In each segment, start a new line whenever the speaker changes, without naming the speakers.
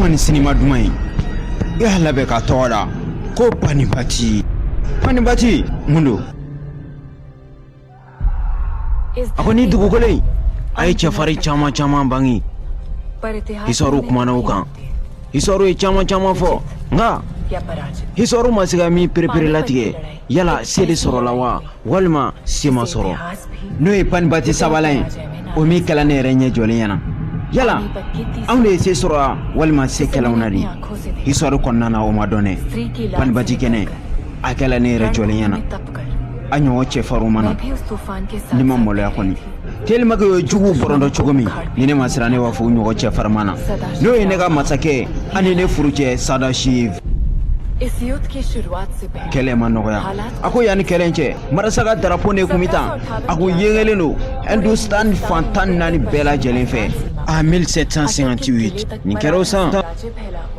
ma ni sinima duman ye. I y'a labɛn k'a tɔgɔ da ko Panipati. Panipati mun don? A ko ni dugukolo in a ye cɛfarin caman caman bange. Histoire kumana o kan. Histoire ye caman caman fɔ, nka histoire ma se ka min pereperelatigɛ, yala se de sɔrɔla wa walima se ma sɔrɔ. N'o ye Panipati sabanan ye, o min kɛla ne yɛrɛ ɲɛ jɔlen ɲɛna. Yala anw de ye se sɔrɔ wa walima se kɛla anw na de? Histoire kɔnɔna na, o ma dɔn dɛ. Panipati kɛnɛ a kɛla ne yɛrɛ jɔlen ɲɛna, a ɲɔgɔn cɛfarinw ma na. Ne ma maloya kɔni, tellement que o ye juguw bɔrɔntɔ cogo min, ni ne ma siran, ne b'a fɔ u ɲɔgɔn cɛfarin ma na. N'o ye ne ka masakɛ ani ne furucɛ Sadashiv. Kɛlɛ ma nɔgɔya. A ko yanni kɛlɛ cɛ, Maratha ka drapeau ne kun bɛ tan, a kun yengelen don Hindustan fan 14 bɛɛ lajɛlen fɛ. A 1758 nin kɛra o san,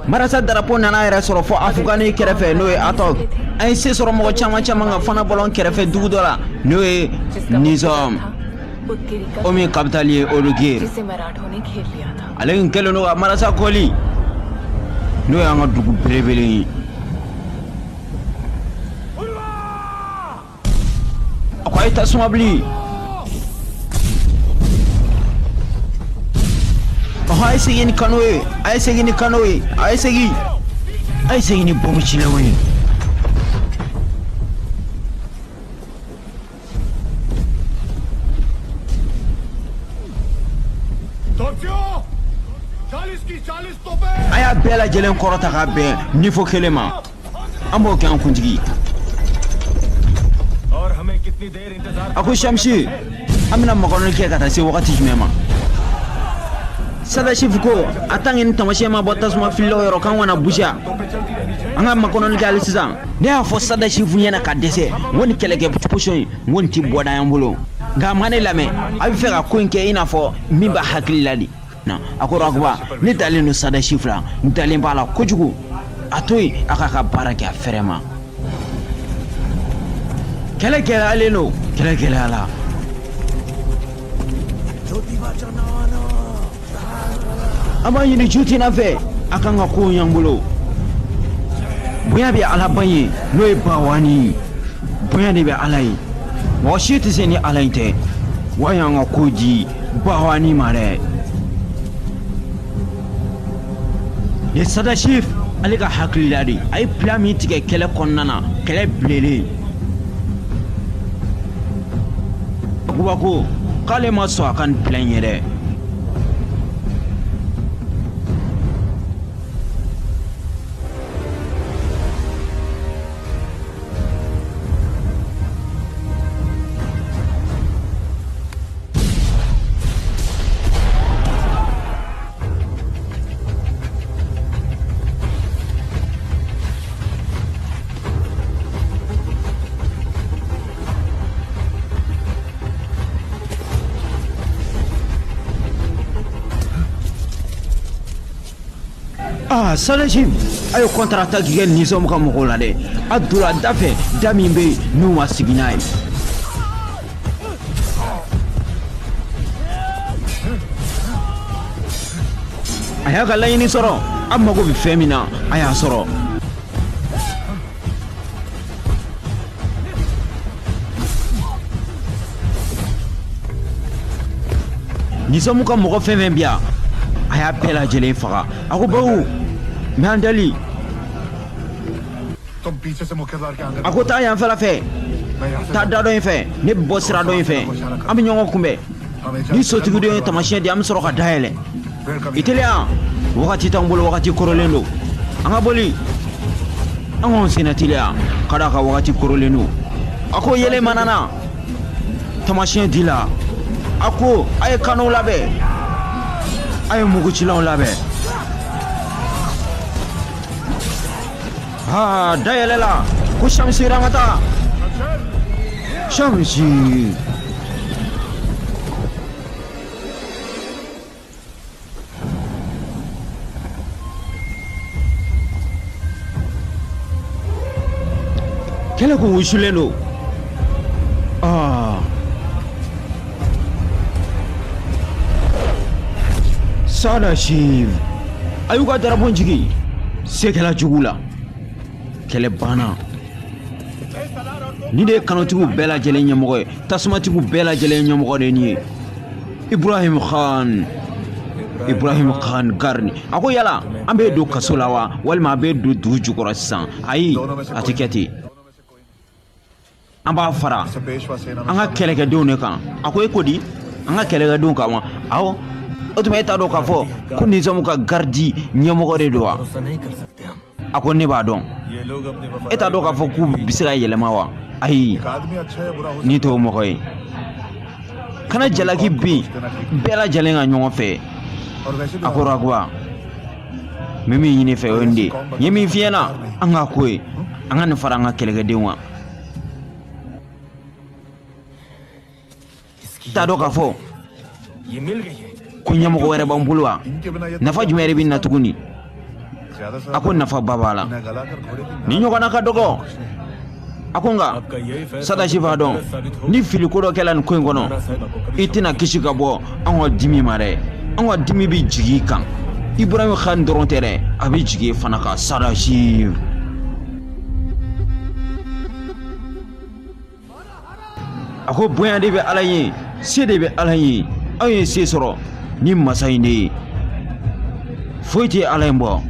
Maratha drapeau nana yɛrɛ sɔrɔ fɔ Afugani kɛrɛfɛ, n'o ye Attock. An ye se sɔrɔ mɔgɔ caman caman kan fana bɔlɔn kɛrɛfɛ dugu dɔ la, n'o ye Nizam, o min capitale ye Udgir. Ale kun kɛlen don ka Maratha kɔli, n'o y'an ka dugu belebele ye. A ko a ye tasuma bili. Ɔhɔn, a ye segin ni canonw ye, a ye segin ni canonw ye, a ye segin, a ye segin ni bɔnbu cilenw ye. A y'a bɛɛ lajɛlen kɔrɔta ka bɛn niveau kelen ma. An b'o kɛ an kuntigi. A ko Shamsi, an bɛna makɔnɔli kɛ ka taa se wagati jumɛn ma? Sadashiv ko a tant que ni tamasiyɛn ma bɔ tasuma fililaw yɔrɔ, k'an kana busiya, an ka makɔnɔli kɛ hali sisan. Ne y'a fɔ Sadashiv ɲɛna ka dɛsɛ, n ko nin kɛlɛkɛ position in, n ko nin ti bɔda y'an bolo, nka a ma ne lamɛn. A bɛ fɛ ka ko in kɛ i n'a fɔ min b'a hakili la de. A ko Rakuba, ne dalen don Sadashiv la, n dalen b'a la kojugu. A to yen, a k'a ka baara kɛ a fɛrɛ ma. Kɛlɛ gɛlɛyalen don, kɛlɛ gɛlɛyala. An b'a ɲini Jutina fɛ, a kan ka kow ɲ'an bolo. Bonya bɛ Ala ba ye, n'o ye Bawani. Bonya de bɛ Ala ye, mɔgɔ si tɛ se ni Ala in tɛ. Wa y'an ka ko di Bawani ma dɛ. Ni Sadashiv ale ka hakilila de, a ye plan min tigɛ kɛlɛ kɔnɔna na, kɛlɛ bilenlen. Kuba ko k'ale ma sɔn a ka nin plan ye dɛ. Aa, Sadashiv a ye contre attaque kɛ Nizam ka mɔgɔw la dɛ. A donna da fɛ, da min bɛ yen n'u ma sigi n'a ye. A y'a ka laɲini sɔrɔ, a mago bɛ fɛn min na, a y'a sɔrɔ. Nizamu ka mɔgɔ fɛn fɛn bi yan, a y'a bɛɛ lajɛlen faga. A ko baw n b'an dali. A ko taa yan fɛla fɛ, taa da dɔ in fɛ, ne bɛ bɔ sira dɔ in fɛ, an bɛ ɲɔgɔn kunbɛn. Ni sotigiden ye tamasiyɛn di, an bɛ sɔrɔ ka dayɛlɛ. I teliya, wagati t'an bolo, wagati korolen don. An ka boli, an k'an senna teliya ka d'a kan wagati korolen don. A ko yelen mana na, tamasiyɛn di la. A ko a ye canonw labɛn, a ye mugucilanw labɛn. Ha, dayɛlɛla. Ko Shamsir, an ka taa Shamsir. Kɛlɛ kun wusulen don. Aa, Sadashiv. A y'u ka darapon jigin. Se kɛla jugu la, kɛlɛ banna. Nin de ye kanotigiw bɛɛ lajɛlen ɲɛmɔgɔ ye, tasumatigiw bɛɛ lajɛlen ɲɛmɔgɔ de ye nin ye, Ibrahim Khan, Ibrahim Khan Garni. A ko yala an bɛ don kaso la wa, walima an bɛ don dugu jukɔrɔ sisan? Ayi, a tɛ kɛ ten. An b'a fara an ka kɛlɛkɛdenw de kan. A ko e ko di? An ka kɛlɛkɛdenw kan wa? Awɔ. O tuma e t'a dɔn k'a fɔ ko Nizamu ka garidi ɲɛmɔgɔ de don wa? A ko ne b'a dɔn. E t'a dɔn k'a fɔ k'u bɛ se ka yɛlɛma wa? Ayi, n'i t'o mɔgɔ ye, kana jalaki bin bɛɛ lajɛlen ka ɲɔgɔn fɛ. A ko Raguba, n bɛ min ɲini fɛ, o ye nin de ye. N ye min f'i ɲɛna, an k'a ko ye, an ka nin fara an ka kɛlɛkɛdenw kan. T'a dɔn k'a fɔ ko ɲɛmɔgɔ wɛrɛ b'an bolo wa? Nafa jumɛn yɛrɛ bɛ na tuguni? A ko nafaba b'a la, ni ɲɔgɔnna ka dɔgɔ. A ko nka Sadasi b'a dɔn, ni fili ko dɔ kɛla nin ko in kɔnɔ, i tɛna kisi ka bɔ an ka dimi ma dɛ. An ka dimi bɛ jigin i kan, Ibrahim Khan dɔrɔn tɛ dɛ, a bɛ jigin e fana kan, Sadasi. A ko bonya de bɛ Ala ye, se de bɛ Ala ye. Anw ye se sɔrɔ ni masa in de ye, foyi tɛ Ala in bɔ.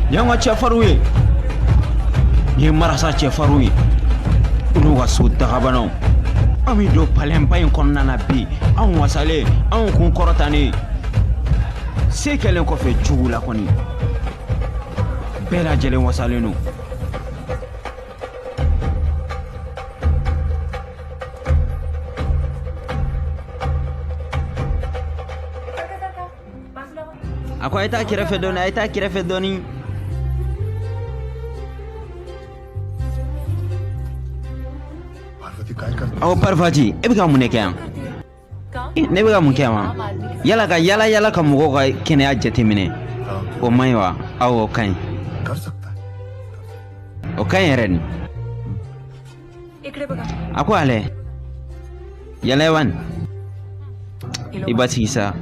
Nin y'an ka cɛfarinw ye, nin ye marasa cɛfarinw ye, u n'u ka so dagabanaw. An bɛ don palɛnba in kɔnɔna na bi, anw wasalen, anw kun kɔrɔtanen, se kɛlen kɔfɛ jugu la kɔni, bɛɛ lajɛlen wasalen don. A ko a ye taa kɛrɛfɛ dɔɔni, a ye taa kɛrɛfɛ dɔɔni. Aw Parvati, e bɛ ka mun de kɛ yan? Ne bɛ ka mun kɛ yan wa? Yala ka yala yala ka mɔgɔw ka kɛnɛya jateminɛ, o man ɲi wa? Awɔ, o ka ɲi, o ka ɲi yɛrɛ. Ni a ko ale yala wani, i basigi sa,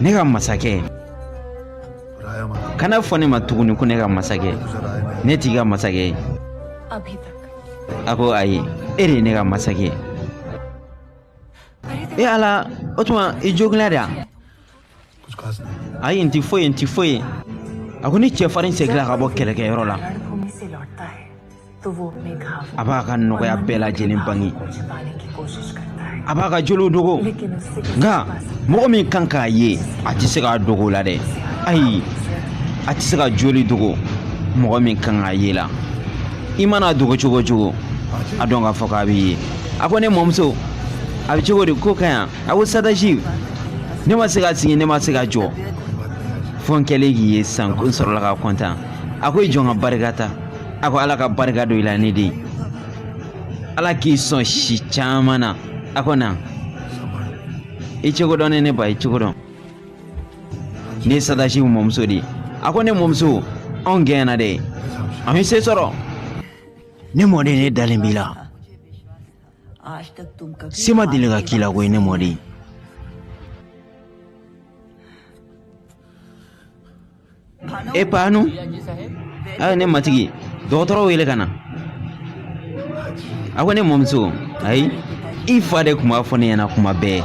ne ka masakɛ. Kana fɔ ne ma tuguni ko ne ka masakɛ. Ne t'i ka masakɛ ye. A ko ayi, e de ye ne ka masakɛ ye. E Ala, o tuma i joginna de yan? Ayi, n ti foyi, n ti foyi. A ko ni cɛfarin seginna ka bɔ kɛlɛkɛyɔrɔ la, a b'a ka nɔgɔya bɛɛ lajɛlen bange, a b'a ka joliw dogo, nka mɔgɔ min kan k'a ye, a tɛ se k'a dogo la dɛ. Ayi, a tɛ se ka joli dogo mɔgɔ min kan k'a ye la. I mana dogo cogo o cogo, a dɔn k'a fɔ k'a b'i ye. A ko ne mɔmuso, a bɛ cogo di? Ko ka ɲi. A ko Sadasi, ne ma se ka sigi, ne ma se ka jɔ, fo n kɛlen k'i ye sisan ko n sɔrɔla ka kɔntan. A ko i jɔn ka barika ta. A ko Ala ka barika don i la, ne den. Ala k'i sɔn si caman na. A ko na, i cogo dɔn ne, ne ba, i cogo dɔn. Ne ye Sadasi mɔmuso de ye. A ko ne mɔmuso, anw gɛnna dɛ, an bɛ se sɔrɔ. Ne mɔden, ne dalen b'i la. Se ma deli ka k'i la koyi, ne mɔden. E Panu, ayi, ne matigi, dɔgɔtɔrɔ wele ka na. A ko ne mɔmuso, ayi, i fa de tun b'a fɔ ne ɲɛna kuma bɛɛ.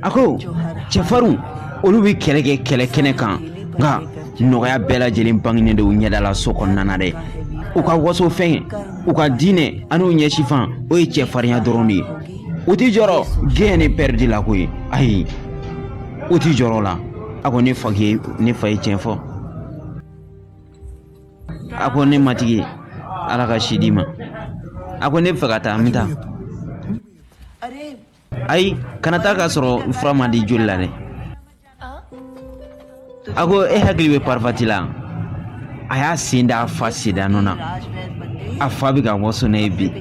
A ko cɛfarinw, olu bɛ kɛlɛ kɛ kɛlɛ kɛnɛ kan, nka nɔgɔya bɛɛ lajɛlen bangenen don u ɲɛda la so kɔnɔna na dɛ. U ka wasofɛn, u ka diinɛ ani u ɲɛsifan, o ye cɛfarinya dɔrɔn de ye. U tɛ jɔrɔ gɛn ni pɛridi la koyi. Ayi, u tɛ jɔrɔ la. A ko ne fa ye, ne fa ye tiɲɛ fɔ. A ko ne matigi, Ala ka si d'i ma. A ko ne fɛ ka taa, n bɛ taa. Ayi, kana taa k'a sɔrɔ fura ma di joli la dɛ. A ko e hakili bɛ Parvati la? A y'a sen da a fa senda nɔ na. A fa bɛ ka waso n'a ye bi.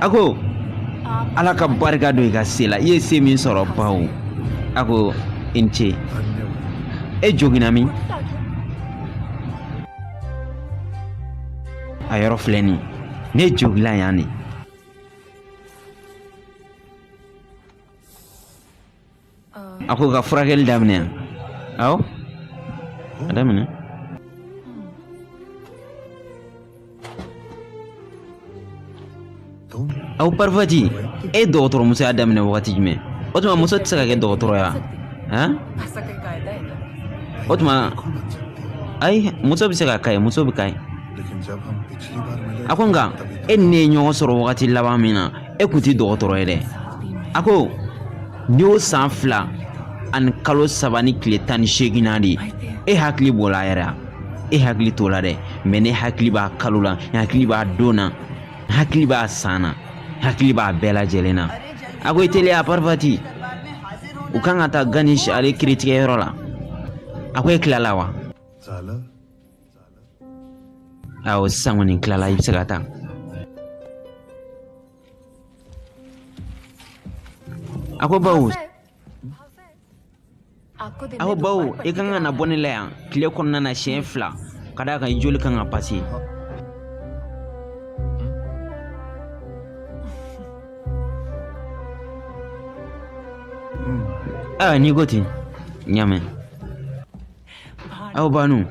A ko Ala ka barika don i ka se la, i ye se min sɔrɔ bawo. A ko i ni ce. E joginna min? A yɔrɔ filɛ nin ye, ne jogila yan de. A ko ka furakɛli daminɛ yan. Awɔ, a daminɛ. Aw Parvati, e ye dɔgɔtɔrɔmusoya daminɛ wagati jumɛn? O tuma muso tɛ se ka kɛ dɔgɔtɔrɔ ya? Han? O tuma ayi, muso bɛ se ka k'a ye, muso bɛ k'a ye. A ko nka e ni ne ye ɲɔgɔn sɔrɔ wagati laban min na, e kun tɛ dɔgɔtɔrɔ ye dɛ. A ko n'i y'o san 2 ani kalo 3 ni tile 18 na de, e hakili b'o la yɛrɛ, e hakili t'o la dɛ. Mais ne hakili b'a kalo la, n hakili b'a don na, n hakili b'a san na, n hakili b'a bɛɛ lajɛlen na. A ko i teliya Parvati, u kan ka taa Ganesh ale kiritigɛyɔrɔ la. A ko e tilala wa? Awɔ, sisan kɔni tilala, i bɛ se ka taa. A ko bawo, a ko bawo, i kan ka na bɔ ne la yan tile kɔnɔna na siɲɛ 2, ka d'a kan i joli kan ka pase. Aa, n'i ko ten, n y'a mɛn. Aw banu,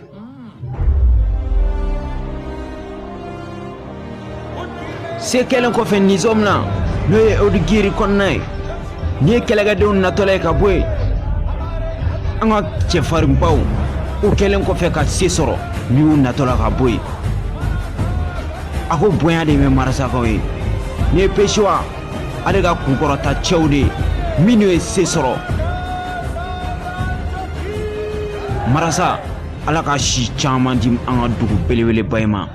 se kɛlen kɔfɛ nizɔmu na, n'o ye Udgir kɔnɔna ye, n'i ye kɛlɛkɛdenw natɔla ye ka bɔ yen, an ka cɛfarinbaw, u kɛlen kɔfɛ ka se sɔrɔ, n'i y'u natɔla ka bɔ yen, a ko bonya de bɛ marasakaw ye. Nin ye Peshwa ale ka kunkɔrɔta cɛw de ye minnu ye se sɔrɔ marasa. Ala ka si caman di an ka dugu belebeleba in ma.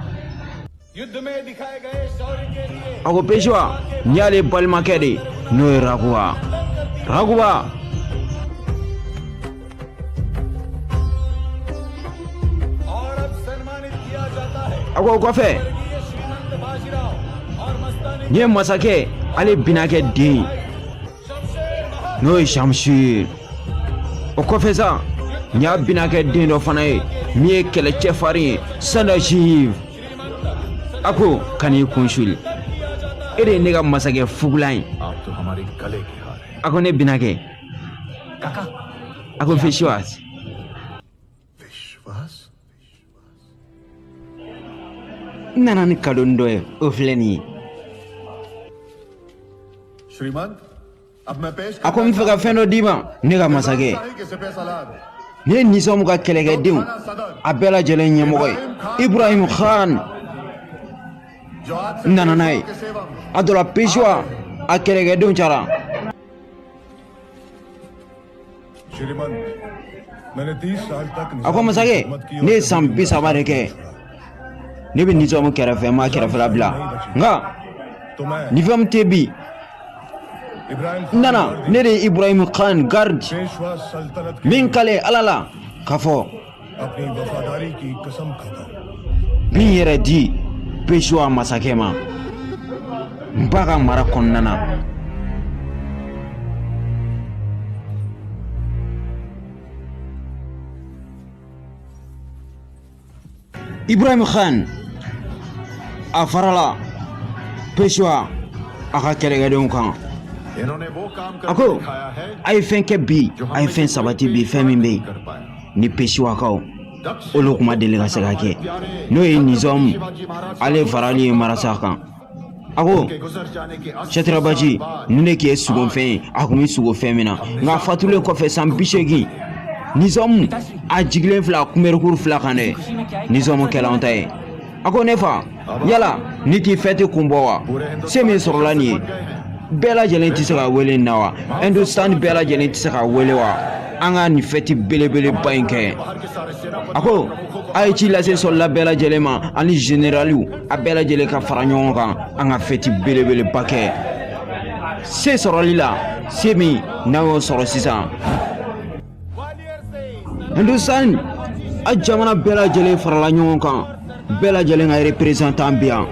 A ko Peshwa, nin y'ale balimakɛ de ye, n'o ye Raguba. Raguba, a ko o kɔfɛ, nin ye masakɛ ale binakɛ den ye, n'o ye Shamsir. O kɔfɛ sa, nin y'a binakɛ den dɔ fana ye min ye kɛlɛcɛ farin ye, Sadashiv. A ko kan'i kun suli, e de ye ne ka masakɛ fugulan ye. A ko ne binakɛ. A ko Vishwas. N nana ni kadoni dɔ ye, o filɛ nin ye. A ko n bɛ fɛ ka fɛn dɔ d'i ma, ne ka masakɛ. Ne ye Nizɔmu ka kɛlɛkɛdenw a bɛɛ lajɛlen ɲɛmɔgɔ ye, Ibrahim Khan. N nana n'a ye. A dɔ la Peshwa a kɛlɛkɛdenw cayara. A ko masakɛ, ne ye san 30 de kɛ, ne bɛ nizɔmu kɛrɛfɛ, n m'a kɛrɛfɛla bila, nka nizɔmu tɛ bi. N nana, ne de ye Ibrahim Khan garde min kale Ala la k'a fɔ min yɛrɛ di Peshwa masakɛ ma n ba ka mara kɔnɔna na. Ibrahim Khan a farala Peshwa a ka kɛlɛkɛdenw kan. A ko a ye fɛn kɛ bi, a ye fɛn sabati bi, fɛn min bɛ yen ni Peshwakaw olu kuma deli ka se ka kɛ, n'o ye Nizɔmu ale farali ye marasa kan. A ko Chatrapati, ni ne k'i ye sugofɛn ye, a kun bɛ sugo fɛn min na, nka fatulen kɔfɛ san 80, Nizɔmu a jigilen fila kunberekuru fila kan dɛ, Nizɔmu kɛla anw ta ye. A ko ne fa, yala ni t'i fɛti kun bɔ wa? Se min sɔrɔla nin ye, bɛɛ lajɛlen tɛ se ka wele nin na wa? Hindustan bɛɛ lajɛlen tɛ se ka wele wa? An ka nin fɛti belebeleba in kɛ. A ko a ye ci lase sɔrɔla bɛɛ lajɛlen ma ani zeneraliw, a bɛɛ lajɛlen ka fara ɲɔgɔn kan, an ka fɛti belebeleba kɛ se sɔrɔli la, se min n'an y'o sɔrɔ sisan. Hindustan a jamana bɛɛ lajɛlen farala ɲɔgɔn kan, bɛɛ lajɛlen ka représentant bi yan.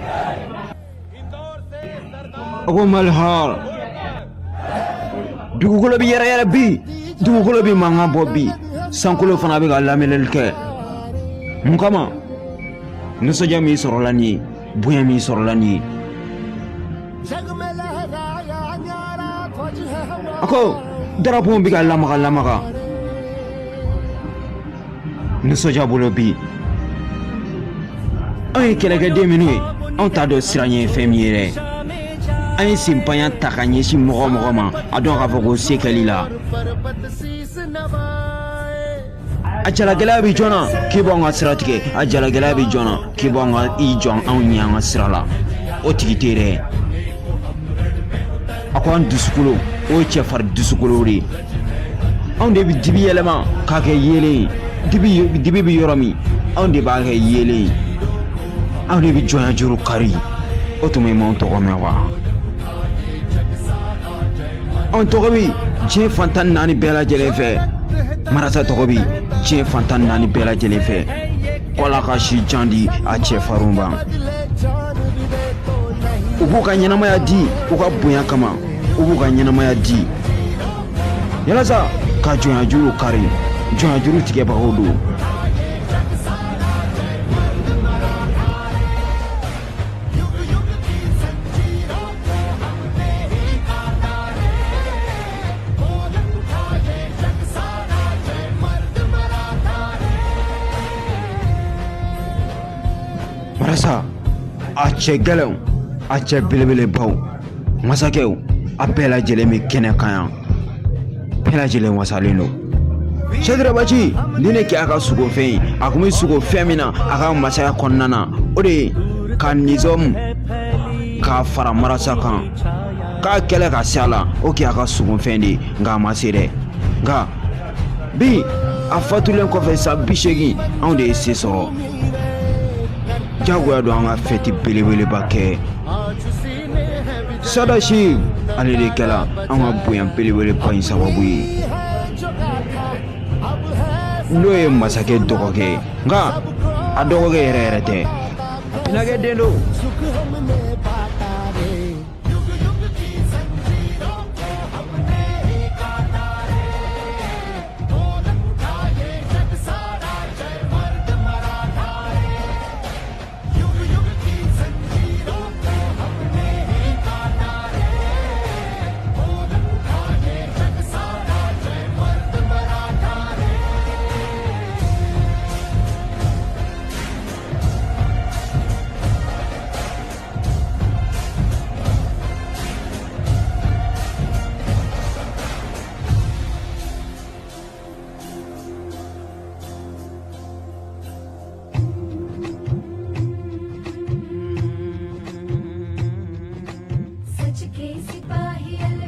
A ko Malhar, dugukolo bɛ yɛrɛyɛrɛ bi, dugukolo bɛ mankan bɔ bi, sankolo fana bɛ ka lamɛnli kɛ. Mun kama? Nisɔndiya min sɔrɔla nin ye, bonya min sɔrɔla nin ye. A ko darapo bɛ ka lamaga lamaga nisɔndiya bolo bi. Anw ye kɛlɛkɛden minnu ye, anw t'a dɔn siran ye fɛn min ye dɛ. An ye senpanya ta ka ɲɛsin mɔgɔ o mɔgɔ ma, a dɔn k'a fɔ ko se kɛli la. A jalagɛlɛya bɛ jɔn na k'i b'anw ka sira tigɛ? A jalagɛlɛya bɛ jɔn na k'i b'anw ka i jɔ anw ɲɛ an ka sira la? O tigi tɛ dɛ. A ko an dusukolo, o ye cɛfarin dusukolo de ye. Anw de bɛ dibi yɛlɛma k'a kɛ yeelen ye. Dibi, dibi bɛ yɔrɔ min, anw de b'a kɛ yeelen ye. Anw de bɛ jɔnya juru kari. O tuma i m'anw tɔgɔ mɛn wa? Anw tɔgɔ bɛ diɲɛ fan 14 bɛɛ lajɛlen fɛ. Marasa tɔgɔ bɛ diɲɛ fan 14 bɛɛ lajɛlen fɛ. Ko Ala ka si jan di a cɛfarinw ma. U b'u ka ɲɛnamaya di u ka bonya kama. U b'u ka ɲɛnamaya di yalasa ka jɔnya juru kari. Jɔnya juru tigɛbagaw don. Marasa a cɛ gɛlɛnw, a cɛ belebelebaw, masakɛw, a bɛɛ lajɛlen bɛ kɛnɛ kan yan. Bɛɛ lajɛlen wasalen don. Chhatrapati ni ne kɛ a ka sugofɛn ye, a tun bɛ sugo fɛn min na a ka masaya kɔnɔna na, o de ye ka Nizɔmu k'a fara marasa kan, k'a kɛlɛ ka se a la. O kɛ a ka sugofɛn de ye, nka a ma se dɛ. Nka bi, a fatulen kɔfɛ san 80, anw de ye se sɔrɔ. Jagoya don an ka fɛti belebeleba kɛ. Sadasi ale de kɛla an ka bonya belebeleba in sababu ye, n'o ye masakɛ dɔgɔkɛ ye. Nka a dɔgɔkɛ yɛrɛ yɛrɛ tɛ, a pinakɛ den don.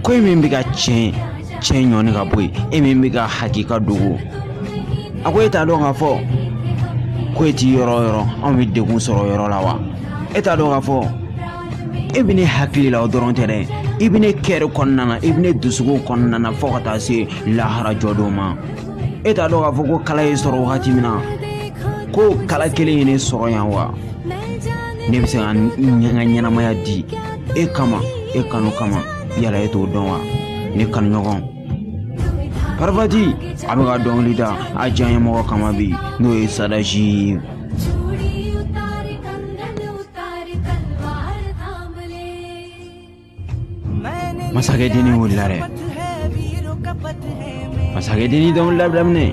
Ko e min bɛ ka tiɲɛ tiɲɛ ɲɔni ka bɔ yen, e min bɛ ka hakika dogo, a ko e t'a dɔn k'a fɔ ko e t'i yɔrɔ o yɔrɔ, anw bɛ degun sɔrɔ yɔrɔ la wa? E t'a dɔn k'a fɔ e bɛ ne hakili la, o dɔrɔn tɛ dɛ, i bɛ ne kɛrɛ kɔnɔna na, i bɛ ne dusukun kɔnɔna na fo ka taa se lahara jɔdon ma. E t'a dɔn k'a fɔ ko kala ye sɔrɔ wagati min na, ko kala kelen ye ne sɔrɔ yan wa? Ne bɛ se ka n ka ɲɛnamaya di e kama, e kanu kama. Yala e t'o dɔn wa, ne kanuɲɔgɔn Parvati? A bɛ ka dɔnkili da a diyaɲɛmɔgɔ kama bi, n'o ye Sadasi. Masakɛ dennin wulila dɛ. Masakɛ dennin dɔnkili daminɛ.